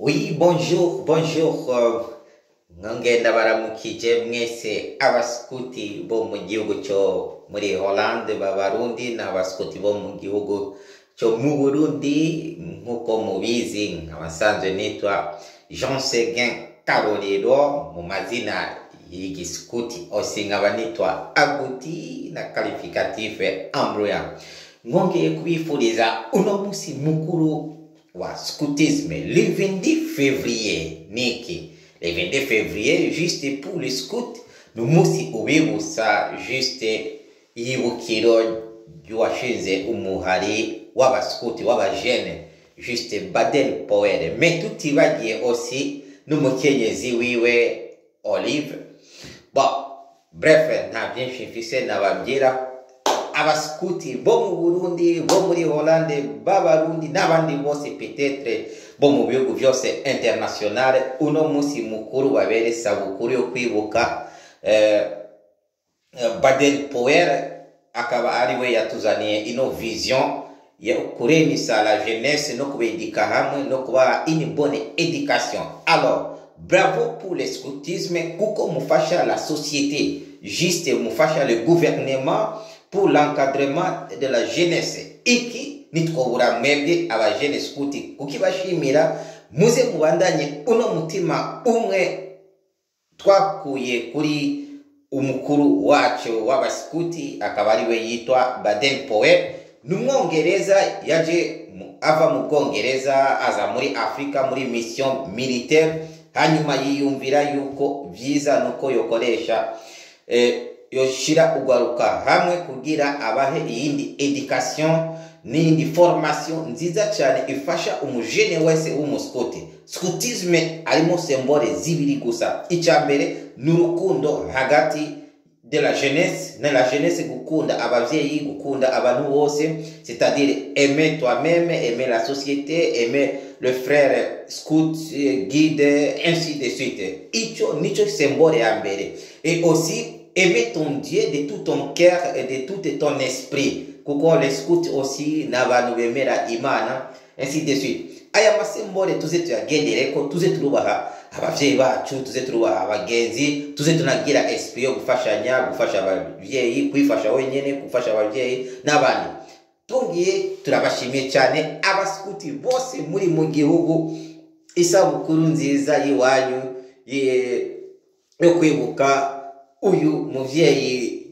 Oui, bonjour, bonjour. Ngenda baramukije mwese abaskuti bo mu gihugu cyo muri Hollande b'Abarundi n'abaskuti bo mu gihugu cyo mu Burundi. Nk'uko mubizi, nkabasanzwe nitwa Jean Seguin Karorero mu mazina y'igiskuti, aussi nkaba nitwa Aguti na qualificatif Ambroya. Mwongeye kubifuriza uno munsi mukuru wa scoutisme, le 22 février. Niki le 22 février, juste pour le scout, ni umunsi ubibutsa juste yibukiro ry'uwashinze umuhari w'abaskuti w'abajene, juste Baden Powell, mais tutibagiye aussi n'umukenyezi wiwe Olive. Bon, bref, nta byinshi mfise nababwira. Abaskuti bo mu Burundi, bo muri Hollande b'Abarundi n'abandi bose, peut-être bo mu bihugu byose international, uno munsi mukuru babere sabukuru yo kwibuka Baden Powell, akaba ari we yatuzaniye ino vision yo kuremisa la jeunesse no kubedika hamwe no kubaha une bonne éducation. Alors bravo pour le scoutisme, kuko mufasha la société, juste mufasha le gouvernement pour l'encadrement de la jeunesse. Iki nitwobura mwebwe abajene scuti kukibashimira. Muze mubandanye uno mutima umwe twakuye kuri umukuru wacu w'abaskuti, akaba ari we yitwa Baden Powell. Ni Umwongereza, yaje ava mu Bwongereza aza muri Afurika muri mission militaire, hanyuma yiyumvira yuko byiza nuko yokoresha yoshira ugaruka hamwe kugira abahe iyindi education n'iyindi formation nziza cyane ifasha umujene wese w'umuskuti. Scoutisme harimo symbole zibiri gusa. Icya mbere ni urukundo hagati de la jeunesse na la jeunesse, gukunda abavyeyi, gukunda abantu bose, c'est-à-dire aimer toi-même, aimer la société, aimer le frère scout, guide, ainsi de suite. Ico nico symbole ya mbere. Et aussi aimer ton Dieu de tout ton cœur et de tout ton esprit, kuko les scouts aussi n'abantu bemera Imana, ainsi de suite. Aya masymbole tuze tuyagendereko, tuze turubaha abavyeyi bacu, tuze turubaha abagenzi, tuze tunagira esprit yo gufashanya, gufasha abavyeyi, kwifasha wenyene, gufasha abavyeyi n'abandi. Tungiye turabashimiye cyane abaskuti bose muri mu gihugu. Isabukuru nziza y'iwanyu yo kwibuka uyu muvyeyi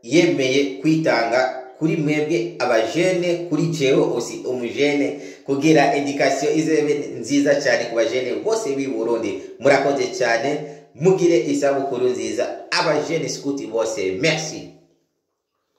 yemeye kwitanga kuri mwebwe abajene, kuri jewe aussi umujene, kugira education izebe nziza cyane ku bajene bose b'i Burundi. Murakoze cyane, mugire isabukuru nziza abajene scuti bose. Merci.